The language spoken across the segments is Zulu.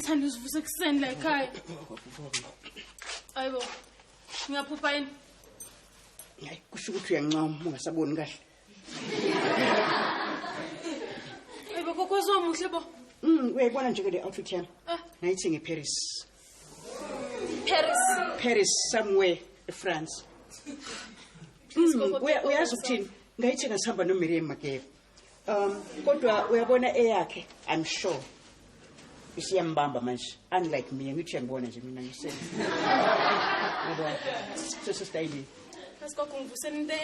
Nithanda usivusa ekuseni la ekhaya. Ayibo. Ngiyaphupha yini? Hayi, kusho ukuthi uyancoma ungasaboni kahle. Ayibo gogo ozomuhle bo. Uyayibona nje ke le outfit yami. Ah. Ngayithenga eParis. Paris. Paris somewhere eFrance. Gogo, Uyazi ukuthini? Ngayithenga sihamba noMiriam Makeba. Kodwa uyabona eyakhe, I'm sure. Isiyambamba manje. Unlike me, ngithi uyangibona nje mina ngisele. Yabona. Sesistayile. Asigogo ngivuseni into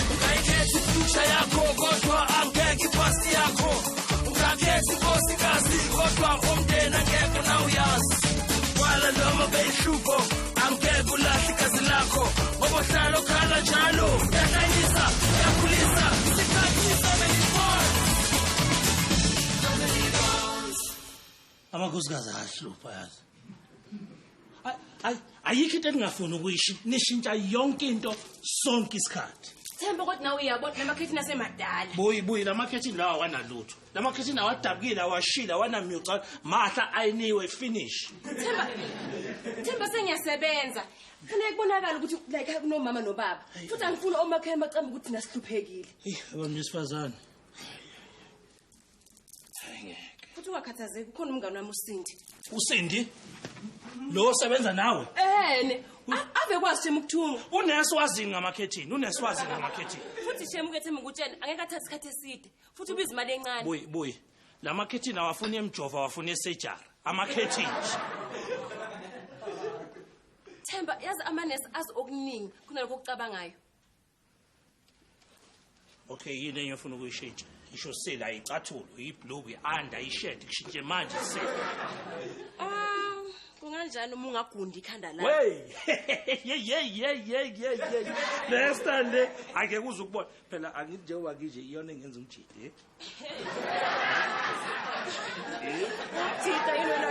Ungayikhetha ifuture yakho kodwa angeke ipasti yakho. Ungakhetha inkosikazi kodwa umndeni angeke nawuyazi. Kwala noma beyihlupho angeke ulahle igazi lakho. Ngoba uhlala ukhala njalo. Uyahlanyisa, uyakhulisa, isikhathi 74. Amakhosikazi ayahlupha yazi. Ayikho into engingafuni ukuyishintsha, nishintsha yonke into sonke isikhathi. Themba kodwa nawe uyabona lamakhethini asemadala. Buyi buyi lamakhethini lawa awanalutho. Lamakhethini awadabukile, awashile, awanamyuca, mahla ayiniwe finish. Themba Themba sengiyasebenza. Kufanele kubonakala ukuthi like kunomama nobaba. Futhi angifuni omakhaya bacambe ukuthi thina sihluphekile. Eyi, abantu besifazane. Hayi ngeke. Futhi ungakhathazeki ukhona umngane wami uSindi. uSindi? Lo osebenza nawe? Ehene, ave kwazi Shem ukuthunga. Unesi wazini ngamakhethini, unesi wazini ngamakhethini. Futhi Shem ukethemba ukutshena angeke athathe isikhathi eside. Futhi ubiza imali encane. Buyi buyi. Lamakhethini awafuni emjova, awafuni esejara. Amakhethini nje. Themba, yazi amanesi azi okuningi kunalokho okucabangayo. Okay, yini enye ofuna ukuyishintsha? Ngisho sela icathulo, ibhluku, i-under, ishirt, kushintshe manje sela. Kunganjani uma ungagundi ikhanda lakho? Wey! Hey hey hey hey hey hey. Lesta le ake kuze ukubona. Phela angithi njengoba nginje iyona engenza umjidi, eh? Umjida yini wena?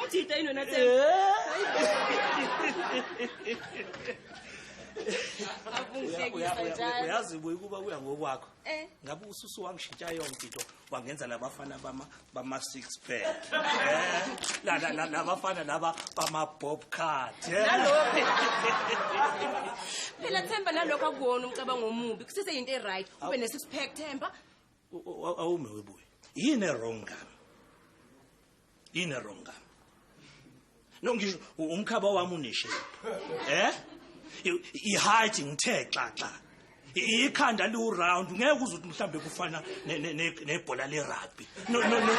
Umjida yini wena Themba? Abungihlekisa njalo. Uyazi buye kuba kuya ngokwakho. Eh. Ngabe ususu wangishintsha yonke into wangenza labafana bama six pack. La la la labafana laba bama bob cut. Nalokho. Phela Themba nalokho akuwona umcabango omubi. Kusese into e-right. Ube ne six pack Themba. Awume webuye. Yini wrong ngami? Yini wrong ngami? No ngisho umkhaba wami uneshape. I-height ngithe xa xa. Ikhanda liwu round ngeke uze uthi mhlambe kufana nebhola le rugby. No no no.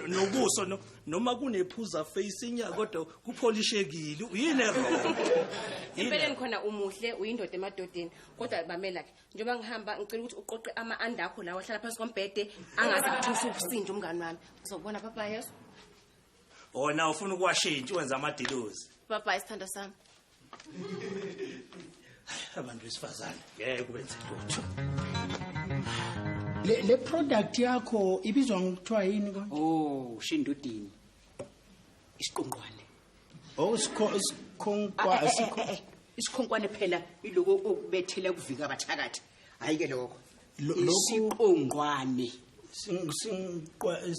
Nobuso no noma kunephuza face inya kodwa kupholishekile. Yini wrong? Empeleni khona umuhle uyindoda emadodeni kodwa bamela ke njengoba ngihamba ngicela ukuthi uqoqe ama-anda akho lawa ahlala phansi kombhede angaze akuthusa ubusinje umngani wami. Uzobona papa yeso. Wona ufuna ukuwashintsha wenza amadilozi. Bye bye sithando sami. Abantu besifazane ngeke kubenze lutho. Le product yakho ibizwa ngokuthiwa yini konje? Oh, shindudini. Isiqongqwane. Oh, isikhonkwa, Isikhonkwane phela iloko okubethela kuvika abathakathi. Hayi ke lokho. Lokho Isiqongqwane. Isiqongqwane.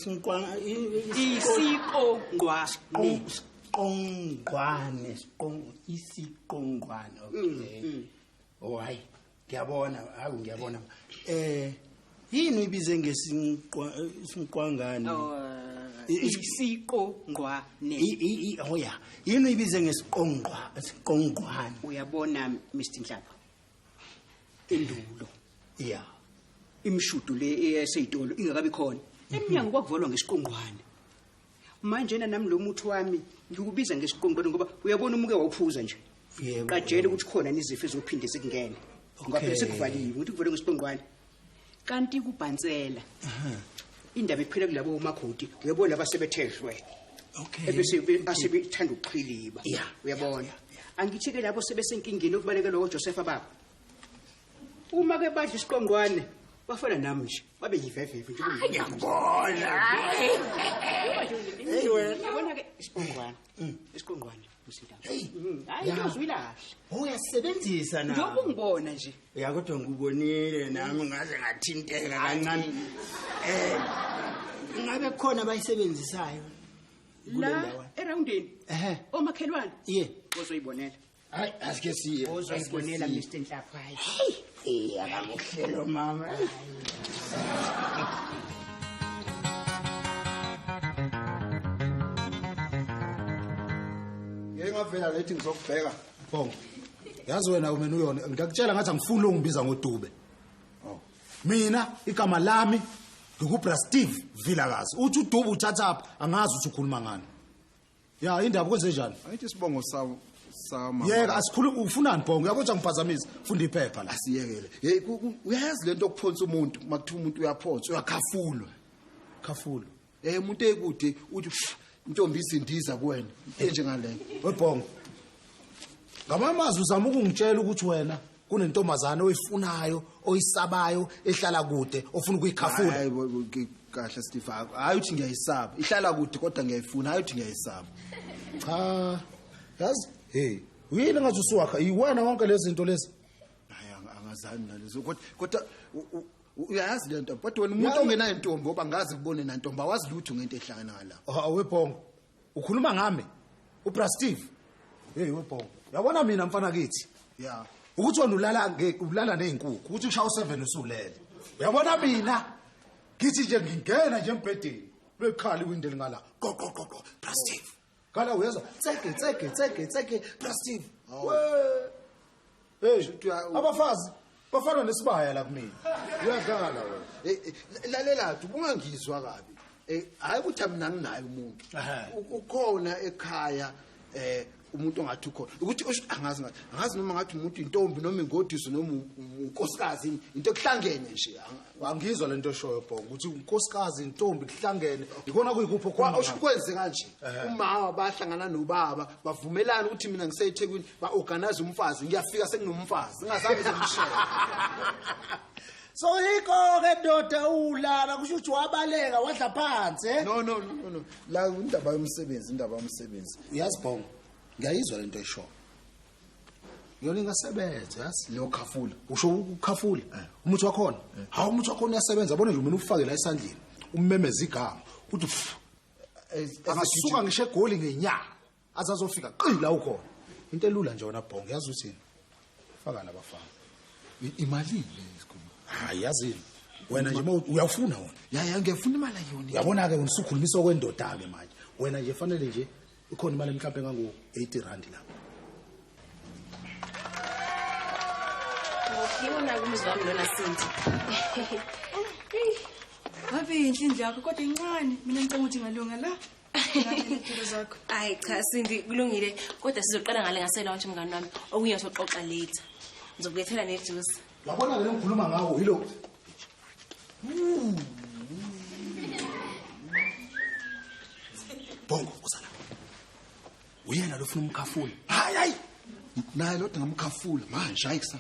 Isiqongqwane, isiqongqwane. Okay. Oh hayi, ngiyabona, hawu ngiyabona. Yini uyibize ngesiqwangane? Oh, isiqongqwane. Oh ya. Yini uyibize ngesiqongqwa, isiqongqwane? Uyabona Mr Nhlapho. Indulo. Yeah. Imishudu le eyaseyitolo ingakabi khona. Eminyango kwakuvalwa ngesiqongqwane. Manje nami lo muthi wami ngikubiza ngesiqongqwane ngoba uyabona umuke wawuphuza nje. Yebo. Qajele ukuthi khona izifo ezophinde zikungene. Ngoba phela Okay. sekuvaliwe, ukuthi kuvalwe ngesiqongqwane. Kanti kubhansela. Indaba iphela kulabo umakhoti, uyabona laba sebetheshwe. Okay. Ebese asebethanda ukuxhiliba. Yeah. Uyabona. Yeah. Angithi-ke labo sebesenkingeni yokubalekelwa koJosefa babo. Uma-ke badla isiqongqwane bafana nami nje, babe yiveveve nje. Ngiyakubona. Hey wena. Yabona-ke isiqongqwane. Isiqongqwane msindami. Hayi Ya. uzwilahle. Uyasebenzisa na? Njengoba ungibona nje. Ya kodwa ngikubonile nami ngaze ngathinteka kancane. Ngabe khona abayisebenzisayo kule La ndawo? erawundini. Ehhe. Omakhelwane. Ye. Ozoyibonela. Hayi asike siye. Ozoyibonela Mr Nhlapho hayi. Eh akakuhlelo mama. Ngeke ngavela lethi ngizokubheka. Bongo. Yazi wena umena uyona ngiyakutshela ngathi angifuni lo ngibiza ngoDube. Oh. Mina igama lami ngikubra Steve Vilakazi. Uthi uDube uthatha apha angazi ukuthi ukhuluma ngani. Ya indaba kwenze njani? Ayithi isibongo sawo sama. Yeka asikhulu ufunani Bongo uyabona ukuthi angiphazamisa funda iphepha la. Asiyekele. Hey uyayazi lento okuphonsa umuntu makuthiwa umuntu uyaphonsa uyakhafulwa. Khafulwa. Umuntu ekude uthi intombi izindiza kuwena enjengaleyo. Webhongo. Ngamamazi uzama ukungitshela ukuthi wena kunentombazana oyifunayo oyisabayo ehlala kude ofuna ukuyikhafula. Hayi kahle Steve hayi uthi ngiyayisaba. Ihlala kude kodwa ngiyayifuna hayi uthi ngiyayisaba. Cha. Yazi hey uyini ngathi usuwakha iwena wonke lezi zinto lezi. Hayi angazani nalezo kodwa uyayazi lento kodwa wena umuntu ongenayo intombi ngoba ngazi kubone nantombi awazi lutho ngento ehlangana ngala. Awebhongo ukhuluma ngami uBra Steve. Hey webhongo uyabona mina mfana kithi. Yeah. Ukuthi wena ulala ulala nezinkukhu ukuthi ushaya u7 usulele. Uyabona mina ngithi nje ngingena nje embhedeni lwekhala iwindi lingala go go go go Bra Steve. Kala uyezwa tseke tseke tseke tseke Bra Steve. Hey abafazi bafana nesibaya la kumina. Uyadlala wena. Lalela nje ubungangizwa kabi. Hayi ukuthi mina nginayo umuntu. Ukhona ekhaya umuntu ongathi ukhona ukuthi angazi ngathi angazi noma ngathi umuntu intombi noma ingodiso noma unkosikazi into ekuhlangene nje. Angizwa lento eshoyo Bongo ukuthi unkosikazi intombi kuhlangene ikona kuyikuphi okhona usho kwenze kanje umama bahlangana nobaba bavumelana ukuthi mina ngiseThekwini ba-organize umfazi ngiyafika senginomfazi ngingazange ngimshele. So yiko ke ndoda ulala kusho ukuthi wabaleka wadla phansi. No no no no la indaba yomsebenzi indaba yomsebenzi. Uyazi Bongo ngiyayizwa lento esho. Yona ingasebenza yazi lo khafula usho ukukhafula umuthi wakhona. Hawu umuthi wakhona uyasebenza yabona nje mina ufake la esandleni ummemeza igama uthi angasuka ngisho egoli ngenyanga azazofika qila ukhona. Into elula nje wona Bongo yazi uthini faka labafana imalini le. Hayi yazini wena nje uyafuna wona. Ya ngiyafuna imali ayona. Uyabona ke usukhulumisa okwendoda ke manje wena nje fanele nje ikhona imali mhlawumbe ngango 80 rand lapha. Ngiyona kumzi wami lona Sindi. Wabe inhle indlu yakho kodwa incane mina ngicela ukuthi ngalunga la. Ngale zakho. Hayi cha Sindi kulungile kodwa sizoqala ngale ngase lounge mngani wami okunye soxoxa later. Ngizokulethela nejuice. Yabona ke ngikhuluma ngawo yilo. Bongo kusala. Uyena lo ufuna umkhafula. Hayi hayi. Naye lo ngamkhafula manje hayi kusasa.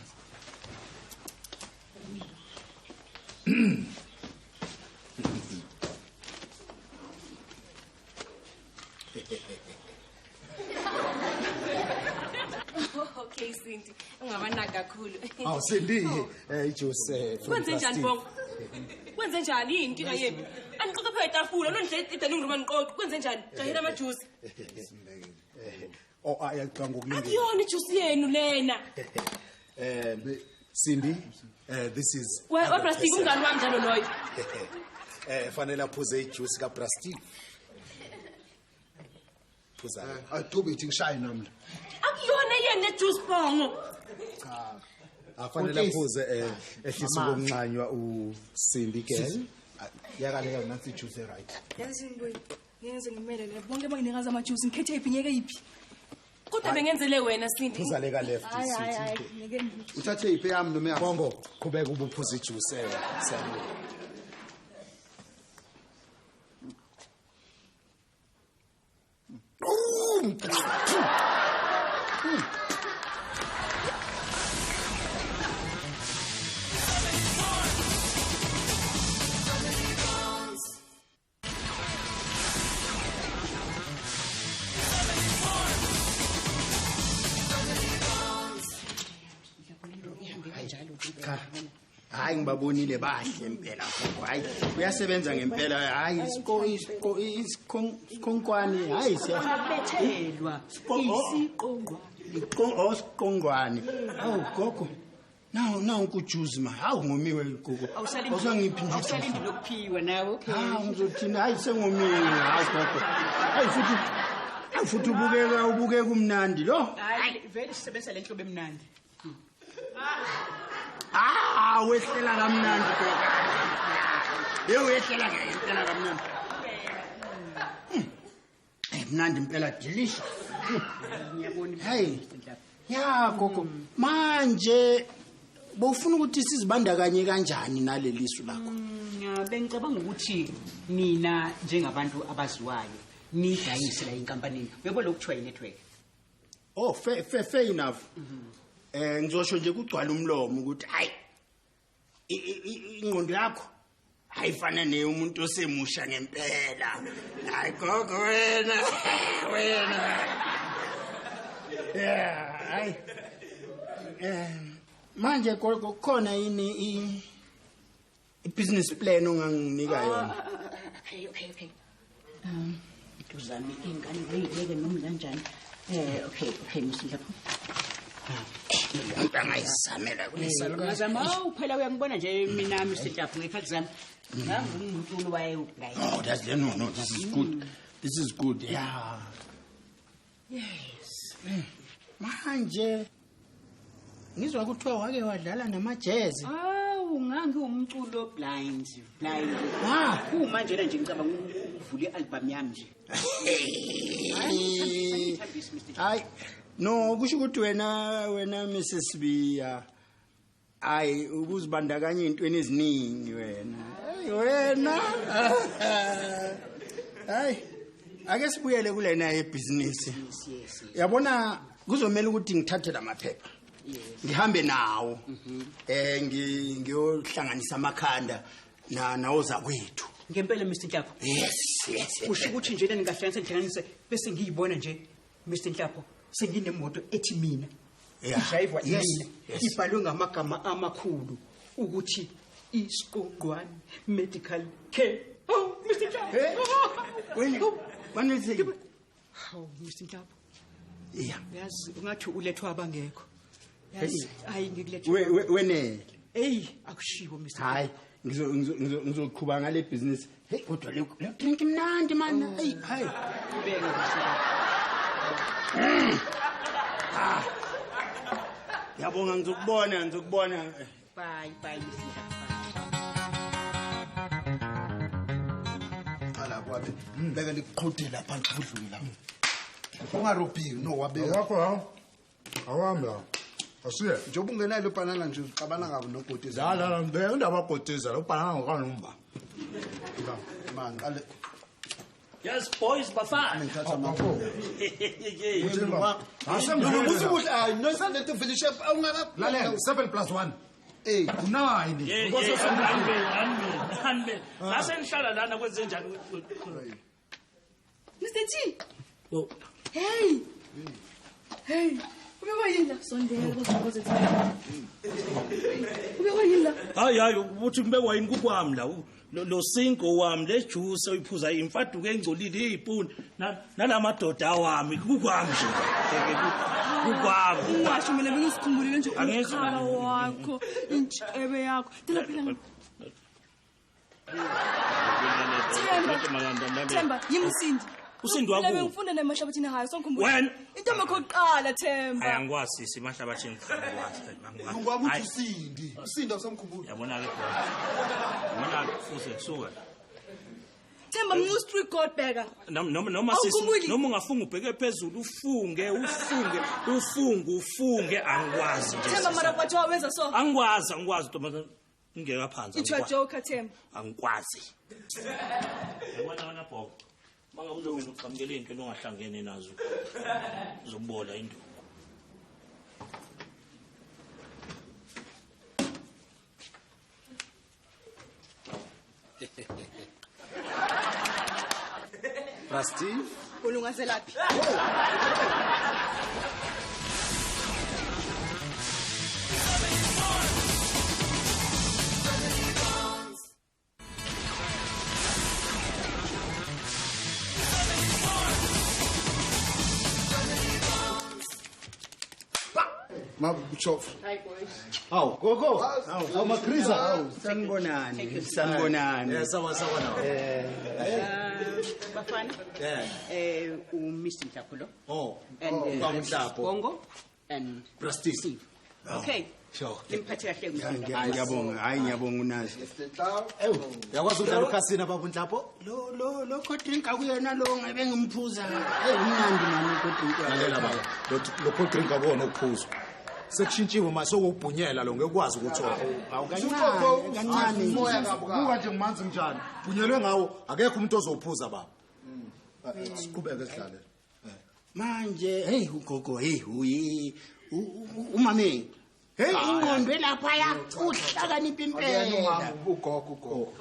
Okay Sindi, ungabanaka kakhulu. Awu Sindi, ijuice. Kwenze njani Bongo? Kwenze njani yini inkinga yenu? Aniqoqe phela itafula, nondle idining room aniqoqe. Kwenze njani? Jahela ama juice. Oh ayaqanga ngokulungile. Akuyona ijuice yenu lena. Sindi, this is Wa plastic umngani wami njalo loyo. Fanele aphuze ijuice ka plastic. Phuza. Adube ithi ngishaye nami la. Akuyona yena nejuice Bongo. Cha. Afanele aphuze ehlisa ukunxanywa uSindi ke. Yakaleka nansi ijuice right. Yazi ngibuye. Ngiyenze ngimele le bonke banginikaza ama juice ngikhethe iphi ngeke iphi. Kodwa bengenzele wena Sindi. Phuza leka left sweetie. Uthathe iphi yami noma yakho? Bongo qhubeka ubuphuza ijuice siyabonga. Hayi, ngibabonile, bahle impela gogo. Hayi, uyasebenza ngempela. Hayi, isikhonkwane, hayi, Bethelwa isiqongqwane. Isiqongqwane. Awu gogo, nawu nawu kujuice ma. Hawu, ngomiwe gogo. Awusangiphi nje. Awusalindi lokuphiwa nawe, okay? Hawu, ngizothini? Hayi, sengomiwe. Hayi gogo, hayi futhi, hayi futhi ubukeka umnandi lo. Hayi, vele sisebenzisa le nhlobo emnandi. Ah, wehlela kamnandi gogo. Yebo, wehlela ngempela kamnandi. Mnandi impela, delicious. Ngiyabona. Hey. Ya gogo, manje bowufuna ukuthi sizibandakanye kanjani nalelisu lakho? Bengicabanga ukuthi nina njengabantu abaziwayo nidayise la inkampanini. Uyabona lokuthiwa i-network. Oh, fair, fair, fair enough. Ngizosho nje kugcwala umlomo ukuthi hayi, ingqondo yakho ayifana neyomuntu osemusha ngempela. Hayi gogo, wena wena. Yeah, hayi. Manje gogo, kukhona yini i-business plan onganginika yona? Okay. Iduzami ingane ngiyibeke noma kanjani. Okay, Mr. Nhlapho. Umuntu angayizamela kulesalukazi. Ngazama, awu phela uyangibona nje mina Mr. Nhlapho ngekhathi zami. Ngangumuntu waye Oh, that's no no, this is good. This is good. Yeah. Yes. Manje ngizwa kuthiwa wake wadlala namajezi. Awu, ngangiwumculo blind, blind. Ah. Kumanje nje ngicabanga ukuvula i-album yami nje. Hayi, no, kusho ukuthi wena Mrs Biya, hayi, ukuzibandakanya ezintweni eziningi wena. Hey wena. Hayi, ake sibuyele kulena yebusiness. Yes. Yabona, kuzomela ukuthi ngithathe lamaphepha. Ngihambe nawo. Ngiyohlanganisa amakhanda na nawoza kwethu. Ngempela Mr Nhlapho. Yes. Kusho ukuthi nje ningahlanganisa ngihlanganise bese ngiyibona nje Mr Nhlapho senginemoto ethi mina. Yeah. Idrivwa Yes, mina. yes. Ibhalwe ngamagama amakhulu ukuthi isiqongqwane medical care. Oh Mr Nhlapho. Eh? Wena, wena. Hawu Mr Nhlapho. Yeah. Yazi ungathi ulethwa abangekho. Yazi hayi ngikulethe. Wenele. Hey, akushiwo Mr. Hayi, ngizoqhuba ngale business. Hey, kodwa le drink imnandi man. Hey, hayi. Ubeke Mr. Ah. Ngiyabonga, ngizokubona. Bye bye Mr. Nhlapho. Qala kwabe beke liqhude lapha ngidlule lapha. Ungarobhiwe no wabeka. Awakho hawu. Awami la. Asiye. Njengoba ungenayo ibhanana nje uxabana kabi nogodiza. La la la, ngeke indaba godiza lo bhanana ngokanumba. Man, qale Yes boys, bafana. ngithatha amafo. Asembuhle. Hayi, no sale to finish up awungaka. Lalela, 7 plus 1. Eh, 9. Hanbe. Lase nihlala lana kwenze njani? Mr T. Oh. Hey. Hey. Ubekwa yini la? Sondela kuzokoze. Ubekwa yini la? Hayi hayi, ukuthi ngibekwa yini kukwami la. Lo sinko wami, le juice oyiphuza imfaduko engcolile izipuni nalamadoda wami kukwami nje. Kukwami. Ungasho mina bengisikhumbulile nje Angizwa. umkhala wakho, intshebe yakho. Tela phela. Themba. Themba, yimsindi. Usindi wakuphi? Mina bengifunda nemahlabathini hayo, songikhumbula. Wena? Intombi yakho yokuqala, Themba. Hayi, angikwazi sisi, emahlabathini angikwazi. Angikwazi. Ngikwazi Hayi. ukuthi usindi. Usindi awusamkhumbuli. Yabona ke bro. Yabona ke futhi kusuka. Themba, mina street god bheka. Noma sisi, Awukhumbuli? noma ungafunga ubheke phezulu ufunge ufunge ufunge ufunge angikwazi nje. Themba, sisi. mara kwathi wawenza so. Angikwazi, angikwazi ntombazane. Ngingeka phansi. It's your joker, Themba. Angikwazi. Yabona wena bhoko. Mangabe uzowena uqhamukela into ongahlangene nazo. Uzobola induku. Rusty. Ulungazelaphi? Mabuchofu. Hi boys. Hawu gogo. Hawu Makriza. Sanibonani. Sanibonani. Sawa sawa na. Bafana. Mr. Nhlapo lo. Oh. And Nhlapo. Bongo and Prestige. Okay. Sure. Nimphathe kahle Mr. Ngiyabonga, hayi ngiyabonga unazi. Uyakwazi ukudlala ukhasina baba Nhlapo? Lo cold drink akuyena lo ngabe ngimphuza. Hey umnandi mani cold drink. Lalela baba, lo cold drink akuwona ukuphuzwa. Sekushintshiwe manje sokubhunyela lo ngeke ukwazi ukuthola. Awukancane, kancane. Buka nje ngimanzi njani. Bhunyelwe ngawo akekho umuntu ozophuza baba. Siqhubeke sidlale. Manje hey ugogo hey uyi umame. Hey ingqondo elapha ya uhlakanipha impela. Ugogo.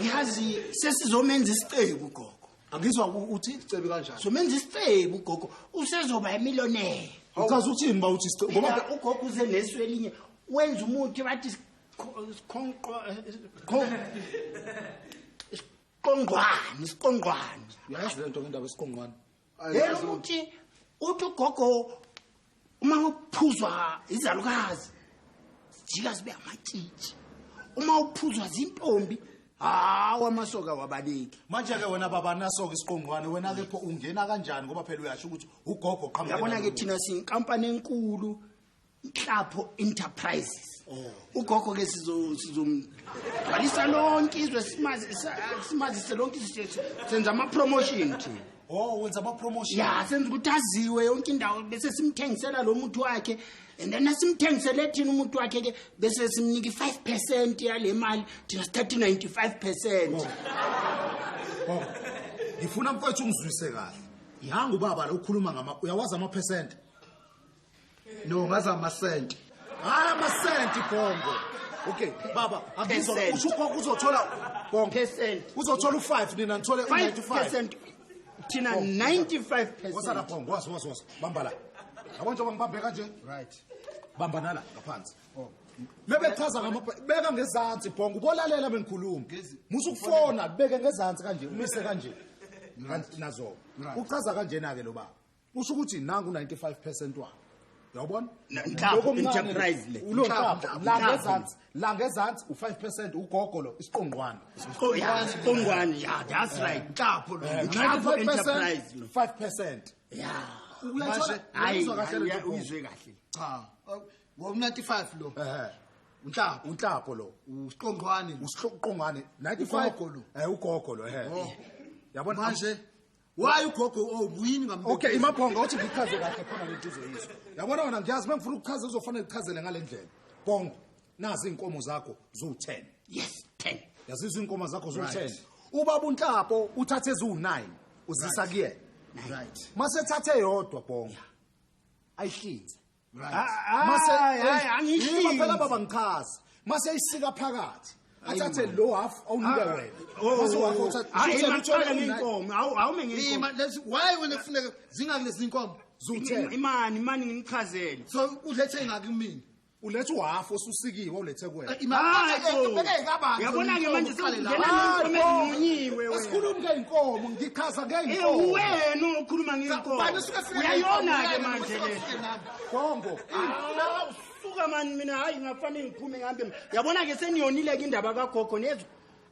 Yazi sesizomenza isicebu ugogo. Angizwa uthi isicebu kanjani? Somenza isicebu ugogo usezoba imillionaire. Uchaza uthini ba uthi isicebu? Ngoba ugogo uze nesu elinye wenza umuthi bathi siqongqwane. Uyazi lento ngendaba esiqongqwane. Yena umuthi uthi ugogo uma uphuzwa izalukazi jika zibe amatshitshi. Uma uphuzwa zintombi hawu amasoka wabaleki. Manje ke wena baba nasoka isiqongqwane wena ke pho ungena kanjani ngoba phela uyasho ukuthi ugogo qhamuka. Yabona ke thina siyinkampani enkulu Nhlapo Enterprises. Ugogo ke sizomgcwalisa lonke izwe simazise lonke izwe senza ama promotion thina. Oh wenza ama promotion. Ya senza ukuthi aziwe yonke indawo bese simthengisela lo muntu wakhe and then asimthengisele thina umuntu wakhe ke bese simnika 5% yale mali thina sithatha 95%. Oh. Ngifuna mfowethu ungizwise kahle. Ihanga ubaba lo ukhuluma ngama uyawazi ama percent? No ngaza ama cent. Hayi ama cent bongo. Okay baba angizwa usho ugogo uzothola bongo percent. Uzothola u5 nina nithole u95. 5% thina 95%. Wasala bongo was bamba la. Yabona njengoba ngibambe kanje? Right. Bamba nala ngaphansi. Bebe chaza ngama beka ngezansi bongo ubolalela bengikhuluma. Musu ukufona beke ngezansi kanje umise kanje. Nazo. Uchaza kanjena ke lo baba. Usho ukuthi nangu 95% wakhe. Uyabona? Nhlapo Enterprise le. Ulonhlapo la ngezansi u5% ugogo lo isiqongqwane. Isiqongqwane yeah that's right. Nhlapo lo. Nhlapo Enterprise lo. 5%. Yeah. Uyathola uyizwa kahle le uyizwe kahle. Cha. Ngo95 lo. Unhlapo. Unhlapo lo. Usiqongqwane. Usiqongqwane 95 lo. Ugogo lo Yabona manje why ugogo obuyini ngambe. Okay imabhongo uthi ngichaze kahle khona lento uzoyizwa. Yabona wena ngiyazi mengifuna ukuchaza uzofanele uchazele ngalendlela. Bongo nazi inkomo zakho zu10. Yes 10. Yazizwa inkomo zakho zu10. Ubaba uNhlapo uthathe zu9 uzisa kuyena. Right. Mase thathe yodwa bongo. Ayihlinze. Right. Mase angihlinze. Phela baba ngichaza. Mase isika phakathi. Athathe lo half awunike wena. Mase half uthathe. Hayi maqala ngenkomo. Awume ngenkomo. Ima lezi why wena kufuneka zingaki lezi inkomo? Zu10. Imani nginichazele. So ulethe ingaki kumina? Ulethe uhalf osusikiwe ulethe kuwena. Uyabona ke manje sekungena inkomo ezinqunyiwe wena. Asikhulumi ngeinkomo ngichaza ngeinkomo. Wena ukhuluma ngeinkomo. Uyayona ke manje le. Bongo. Suka mani mina hayi ngafanele ngiphume ngihambe. Yabona ke seniyonile ke indaba kagogo nezwe.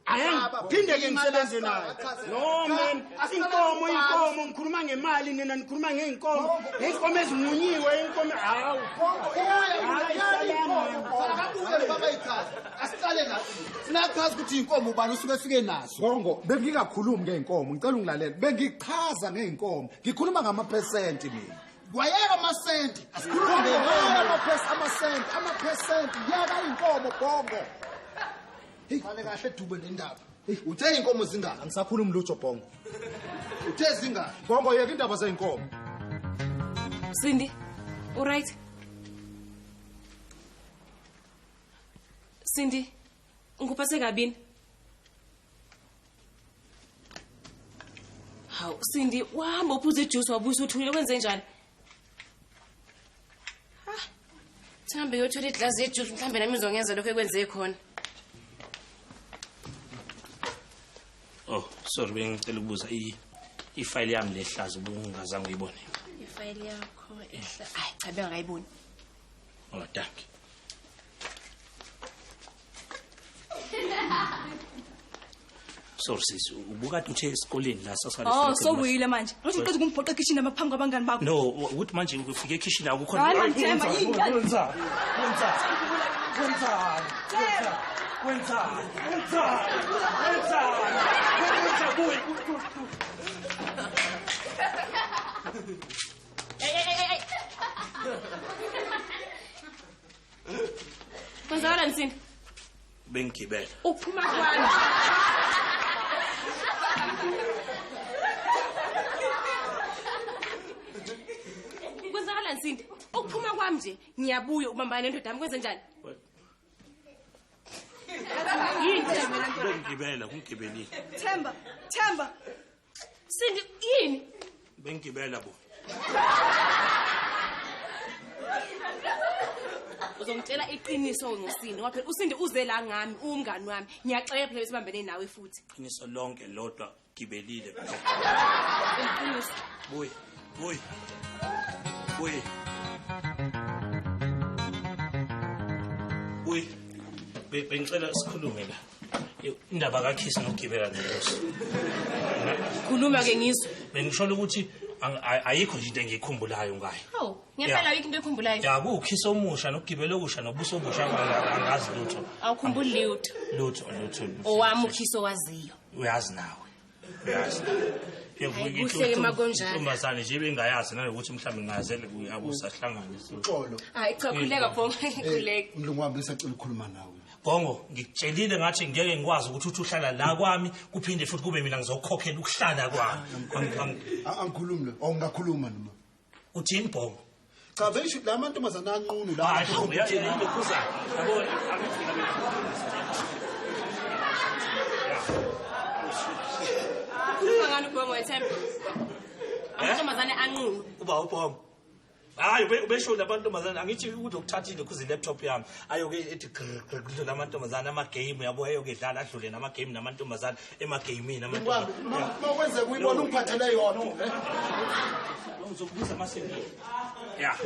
Ayangiphinde ke ngisebenze naye. No man, inkomo ngikhuluma ngemali nina nikhuluma ngeinkomo. Ngeinkomo ezinqunyiwe inkomo hawu. Sakabuke baba ichaza. Asiqale ngathi. Sinachaza ukuthi inkomo ubani usuke efike naso. Bongo bengingakhulumi ngeinkomo ngicela ungilalele. Bengichaza ngeinkomo. Ngikhuluma ngama percent mina. Wayeka amasenti. Asikhuluma ngama amasenti yeka inkomo bongo. Qale kahle dube nendaba. Uthe inkomo zingaka? Angisakhulumi lutho bongo. Uthe zingaka? Bongo yeka indaba zeinkomo. Cindy, all right? Cindy, ngikuphathe kabini? Hawu Cindy, wahamba uphuza ijuice wabuya uthulile kwenze njani? Ha. Thambe yothola iglasi yejuice mhlambe nami ngizongenza lokho ekwenze khona. Oh, sorry bengicela ukubuza ifile yami lehlaza ubungazange uyibone. Ifile yakho. Ehla. Hayi cha bengakayiboni. Oh, dankie. Sorry sis, ubukade uthe esikoleni la sasale. Oh, sowuyile manje. Uthi uqeda ukumphoqa ekitchen amaphambi kwabangani bakho. No, ukuthi manje ufike ekitchen akukho. Hayi, Themba, yini? Wenzani? Wenzani? Wenzani? Wenzani? Wenzani? Wenzani? Wenzani? Hey hey hey hey. Kwenzakalani Sindi? Bengigibela. Uphuma kwami. Kwenzakalani Sindi? Ukuphuma kwami nje ngiyabuya ubambana nendoda yami kwenze njani? Yini? Bengigibela, kungigibelile. Themba, Themba. Sindi yini? Bengigibela bo. Uzongitshela iqiniso ngoSindi ngoba phela uSindi uze la ngami, umngani wami. Ngiyaxela phela besibambene nawe futhi. Iqiniso lonke lodwa gibelile. Iqiniso. Buy, buy. Buy. Buy. Bengicela sikhulume la. Indaba kaKhisi nokugibela nenkosi. Khuluma ke ngizwe. Bengisho ukuthi ayikho nje into engiyikhumbulayo ngayo. Hawu, ngempela ayikho into oyikhumbulayo. Ya, kuwukhisi omusha nokugibela okusha nobuso obusha angazi lutho. Awukhumbuli lutho. Lutho, lutho. Owami ukhisi owaziyo. Uyazi nawe. Uyazi. Kuhle ke makonjalo. Intombazane nje bengayazi nanokuthi mhlawumbe ngazele kuyabusahlangane. Uxolo. Hayi cha khuleka Bhongo, khuleka. Mlungu wami ngisacela ukukhuluma nawe. Bhongo, ngikutshelile ngathi ngeke ngikwazi ukuthi uthi uhlala la kwami kuphinde futhi kube mina ngizokukhokhela ukuhlala kwami. Angikhulumi lo, awungakhuluma noma. Uthini Bhongo? Cha besho la mantombazana anqunu la. Hayi, uyakhuza. Yabo, angifika mina. Ukhuluma ngani uBhongo wethemba? Amantombazane anqunu. Uba uBhongo. Hayi ubesho labantombazane angithi uzokuthatha ile kuze laptop yami ayoke ethi grrr lamantombazane ama game yabo ayoke dlala adlule nama game namantombazane ema gameini amantombazane. Makwenzeka uyibona ungiphathele yona. Uzokubuza masengile. Ya.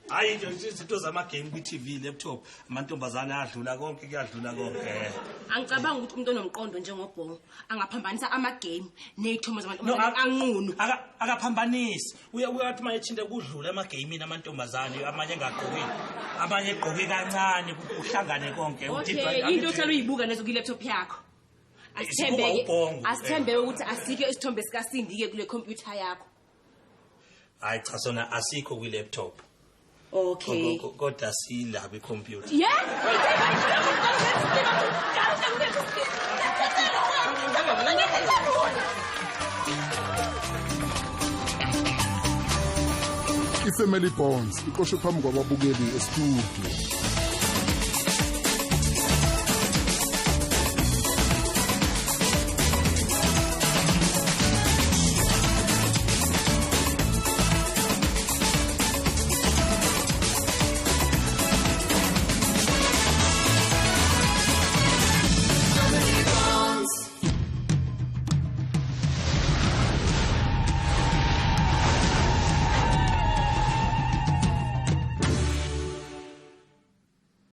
Hayi nje izinto zama game kwi TV laptop amantombazane adlula konke kuyadlula konke. Angicabanga ukuthi umuntu onomqondo njengoBhongo angaphambanisa ama game nezithombe zamantombazane anqunu. Akaphambanisi. Uyathi mayethinta kudlula ama game amantombazane amanye engagqokile. Abanye egqoke kancane kuhlangane konke. Okay, into othanda uyibuka lezo ku laptop yakho. Asithembeke. Asithembeke ukuthi asikho isithombe sika Sindi ke kule computer yakho. Hayi cha sona asikho kwi laptop. Okay. Kodwa sila kwi computer. Yeah. iFamily Bonds iqoshwe phambi kwababukeli estudio.